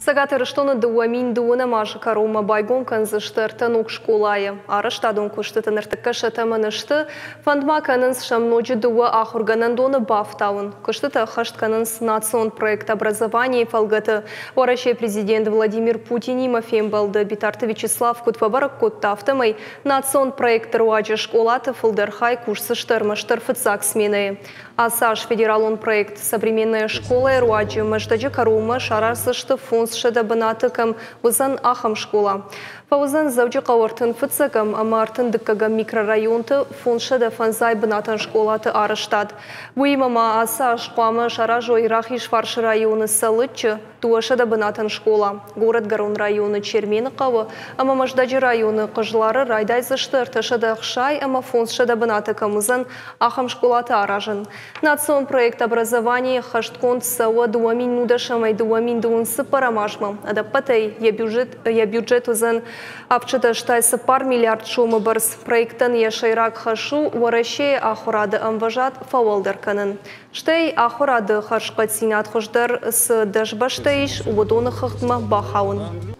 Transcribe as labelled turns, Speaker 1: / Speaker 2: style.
Speaker 1: Цӕгат Ирыстоны 2012 азы кӕронмӕ байгом кӕндзысты ӕртӕ ног скъолайы. Арӕзтадон куыстыты ныртӕккӕ сӕ тӕмӕны сты. Фӕнд ма кӕнынц сӕм ноджы дыууӕ ахуыргӕнӕндоны бафтауын. Куыстытӕ ӕххӕст кӕнынц национ проект «Образование» фӕлгӕты. Уӕрӕсейы президент Владимир Путинимӕ фембӕлды Битарты Вячеслав куыд фӕбӕрӕг кодта, афтӕмӕй национ проекты руаджы скъолаты фылдӕр хай кусдзысты ӕрмӕстдӕр фыццаг сменӕйы. Ацы аз федералон проект «Современная школа» руаджы Мӕздӕджы кӕронмӕ сараздзысты 500 бынаты кӕм уыдзӕн, ахӕм скъола. Фӕуыдзӕн Дзӕуджыхъӕуы 31-ӕм ӕмӕ 32-ӕм микрорайонты 550 бынатӕн скъолаты арӕзтад. Уыимӕ ма ацы аз хъуамӕ саразой Рахизфарсы районы Цӕлыччы 200 бынатӕн скъола. Горӕтгӕрон районы Чермены хъӕуы ӕмӕ Мӕздӕджы районы Хъызлары райдайдзысты 360 ӕмӕ 500 бынаты кӕм уыдзӕн, ахӕм скъолаты аразын. Национ проект «Образование» ӕххӕстгонд цӕуы 2010-ӕй 2024 азмӕ. Ӕдӕппӕтӕй йӕ бюджет уыдзӕн 784 миллиард сомы бӕрц. Проектӕн йӕ сӕйраг хӕс у Уӕрӕсейы ахуырады ӕмвӕзад фӕуӕлдӕр кӕнын. Стӕй ахуырады хӕрзхъӕддзинад хуыздӕр цы 10 бӕстӕ ис, уыдоны хыгъдмӕ бахауын.